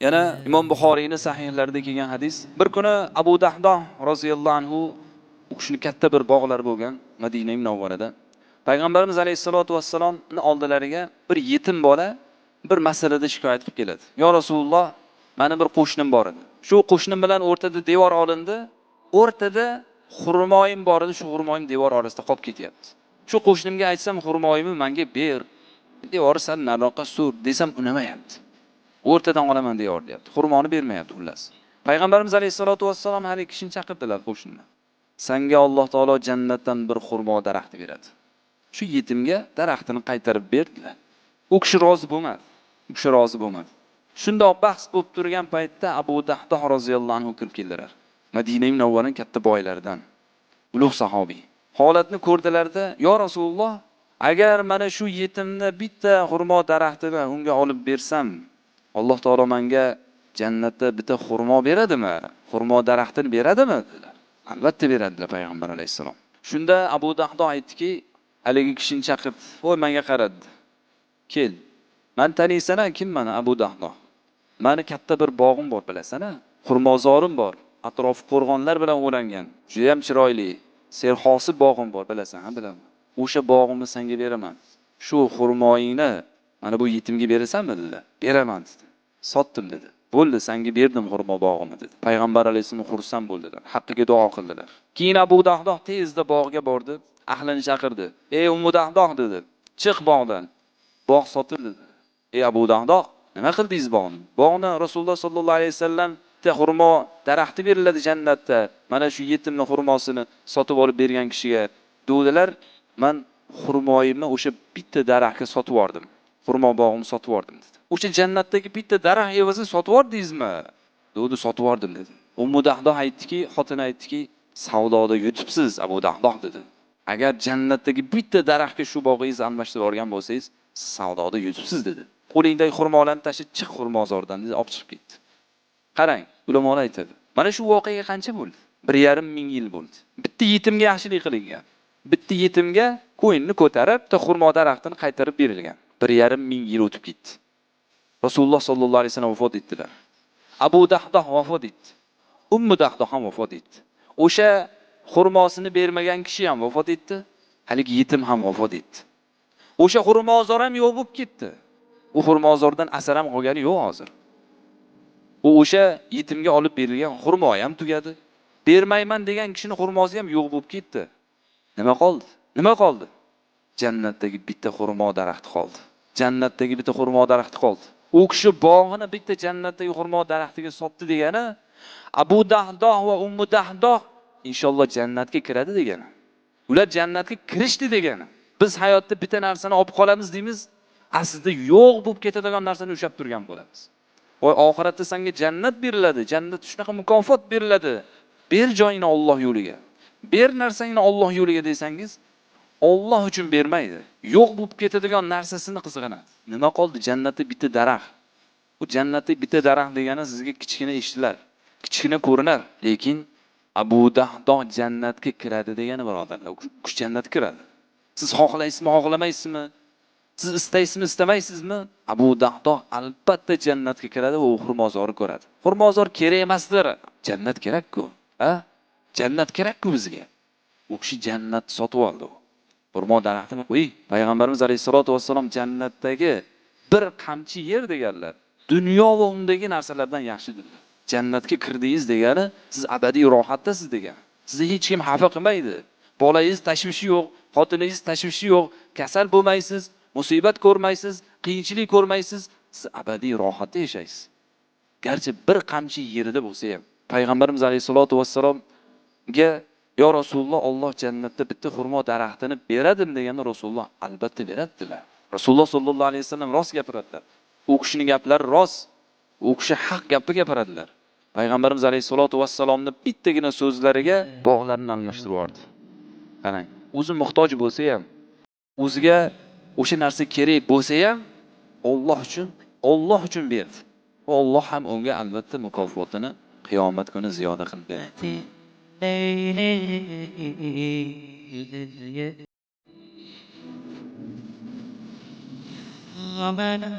Yana Imom Buxoriyning sahihlarida kelgan hadis. Bir kuni Abu Dahdo roziyallohu anhu, u kishini katta bir bog'lari bo'lgan Madina Munavvarada. Payg'ambarimiz alayhissalatu vassalomni oldilariga bir yetim bola bir masalada shikoyat qilib keladi. "Yo Rasululloh, mani bir qo'shnim bor edi. Shu qo'shnim bilan o'rtada devor olindi. O'rtada xurmoyim bor edi, shu xurmoyim devor orasida qolib ketyapti. Shu qo'shnimga aytsam, xurmoyimni menga ber, devorni sal nariroqqa sur desam, unamayapti. O'rtadan olaman devor deyapti. Xurmoni bermayapti xullas. Payg'ambarimiz alayhissalatu vassalom hali kishini chaqirdilar qo'shnini. Sanga Alloh taolo jannatdan bir xurmo daraxti beradi. Shu yetimga daraxtini qaytarib berdilar. U kishi rozi bo'lmadi. U kishi rozi bo'lmadi. Shundoq bahs bo'lib turgan paytda Abu Dahdoh roziyallohu anhu kirib keldilar. Madina Munavvaraning katta boylaridan. Ulug' sahobiy. Holatni ko'rdilarda, "Yo Rasululloh, agar mana shu yetimni bitta xurmo daraxtini unga olib bersam, Alloh taolo menga jannatda bitta xurmo beradimi? Xurmo daraxtini beradimi?" dedilar. Albatta beradilar payg'ambar alayhissalom. Shunda Abu Dahdo aytdiki, haligi kishini chaqirdi. "Voy, menga qaradi. Kel. Meni taniysan-a, kim mani Abu Dahdo? Mani katta bir bog'im bor, bilasan-a? Xurmozorim bor. Atrofi qo'rg'onlar bilan o'rangan. Juda ham chiroyli, serhosil bog'im bor, bilasan, ha, bilaman. O'sha bog'imni senga beraman. Shu xurmoyingni mana bu yetimga berasanmi?" dedilar. "Beraman" dedi. "Sotdim" dedi. "Bo'ldi, senga berdim xurmo bog'imni" dedi. Payg'ambar alayhissalom xursand bo'ldilar. Haqqiga duo qildilar. Keyin Abu Dahdoh tezda bog'ga bordi, ahlini chaqirdi. "Ey Ummu Dahdoh" dedi. "Chiq bog'dan. Bog' sotildi." dedi. "Ey Abu Dahdoh, nima qildingiz bog'ni? Bog'ni Rasululloh sollallohu alayhi vasallam bitta xurmo daraxti beriladi jannatda. Mana shu yetimni xurmosini sotib olib bergan kishiga" dedilar. "Men xurmoyimni o'sha bitta daraxtga sotib yubordim. Xurmo bog'imni sotib yubordim" dedi. "O'sha jannatdagi bitta daraxt evaziga sotib yubordingizmi?" Dedi, "Sotib yubordim" dedi. Ummu Dahdoh aytdiki, xotini aytdiki, "Savdoda yutibsiz Abu Dahdoh" dedi. "Agar jannatdagi bitta daraxtga shu bog'ingizni almashtirib olgan bo'lsangiz, savdoda yutibsiz" dedi. "Qo'lingdagi xurmolarni tashib chiq xurmozordan" dedi, olib chiqib ketdi. Qarang, ulamolar aytadi. Mana shu voqeaga qancha bo'ldi? 1,5 ming yil bo'ldi. Bitta yetimga yaxshilik qilingan. Bitta yetimga qo'yinni ko'tarib, bitta xurmo daraxtini qaytarib berilgan. 1,5 ming yil o'tib ketdi. Rasululloh sollallohu alayhi vasallam vafot etdilar. Abu Dahdoh vafot etdi. Ummu Dahdoh ham vafot etdi. O'sha xurmosini bermagan kishi ham vafot etdi. Haligi yetim ham vafot etdi. O'sha xurmozor ham yo'q bo'lib ketdi. U xurmozordan asar ham qolgani yo'q hozir. U o'sha yetimga olib berilgan xurmo ham tugadi. Bermayman degan kishining xurmosi ham yo'q bo'lib ketdi. Nima qoldi? Nima qoldi? Jannatdagi bitta xurmo daraxti qoldi. Jannatdagi bitta xurmo daraxti qoldi. U kishi bog'ini bitta jannatdagi xurmo daraxtiga sotdi degani, Abu Dahdoh va Ummu Dahdoh inshaalloh jannatga kiradi degani. Ular jannatga kirishdi degani. Biz hayotda bitta narsani olib qolamiz deymiz, aslida yo'q bo'lib ketadigan narsani ushlab turgan bo'lamiz. Voy, oxiratda senga jannat beriladi, jannat shunaqa mukofot beriladi. Ber joyingni Alloh yo'liga. Ber narsangni Alloh yo'liga desangiz, Alloh uchun bermaydi. Yo'q bo'lib ketadigan narsasini qizg'anadi. Nima qoldi? Jannatda bitta daraxt. Bu jannatda bitta daraxt degani sizga kichkina eshitilar, kichkina ko'rinar, lekin Abu Dahdoh jannatga kiradi degani, birodarlar, u kishi jannatga kiradi. Siz xohlaysizmi, xohlamaysizmi? Siz istaysizmi, istamaysizmi? Abu Dahdoh albatta jannatga kiradi va u xurmozorni ko'radi. Xurmozor kerak emasdir. Jannat kerak-ku. Ha? Jannat kerak-ku bizga. U kishi jannatni sotib oldi. Xurmo daraxtini qo'y. Payg'ambarimiz alayhissalatu vassalom jannatdagi bir qamchi yer deganlar. Dunyo va undagi narsalardan yaxshi dedilar. Jannatga kirdingiz degani siz abadiy rohatdasiz degani. Sizni hech kim xafa qilmaydi. Bolangiz tashvishi yo'q, xotiningiz tashvishi yo'q, kasal bo'lmaysiz, musibat ko'rmaysiz, qiyinchilik ko'rmaysiz, siz abadiy rohatda yashaysiz. Garchi bir qamchi yerida bo'lsa ham. Payg'ambarimiz alayhissalatu vassalomga "Yo Rasululloh, Alloh jannatda bitta xurmo daraxtini beradimi?" deganda Rasululloh albatta beradi dedilar. Rasululloh sollallohu alayhi vasallam rost gapiradilar. U kishining gaplari rost. U kishi haq gapni gapiradilar. Payg'ambarimiz alayhissalatu vassalomni bittagina so'zlariga bog'larini almashtirib yubordi. Qarang, o'zi muhtoj bo'lsa ham, o'ziga o'sha narsa kerak bo'lsa ham, Alloh uchun, Alloh uchun berdi. Va Alloh ham unga albatta mukofotini qiyomat kuni ziyoda qilib beradi. ربنا.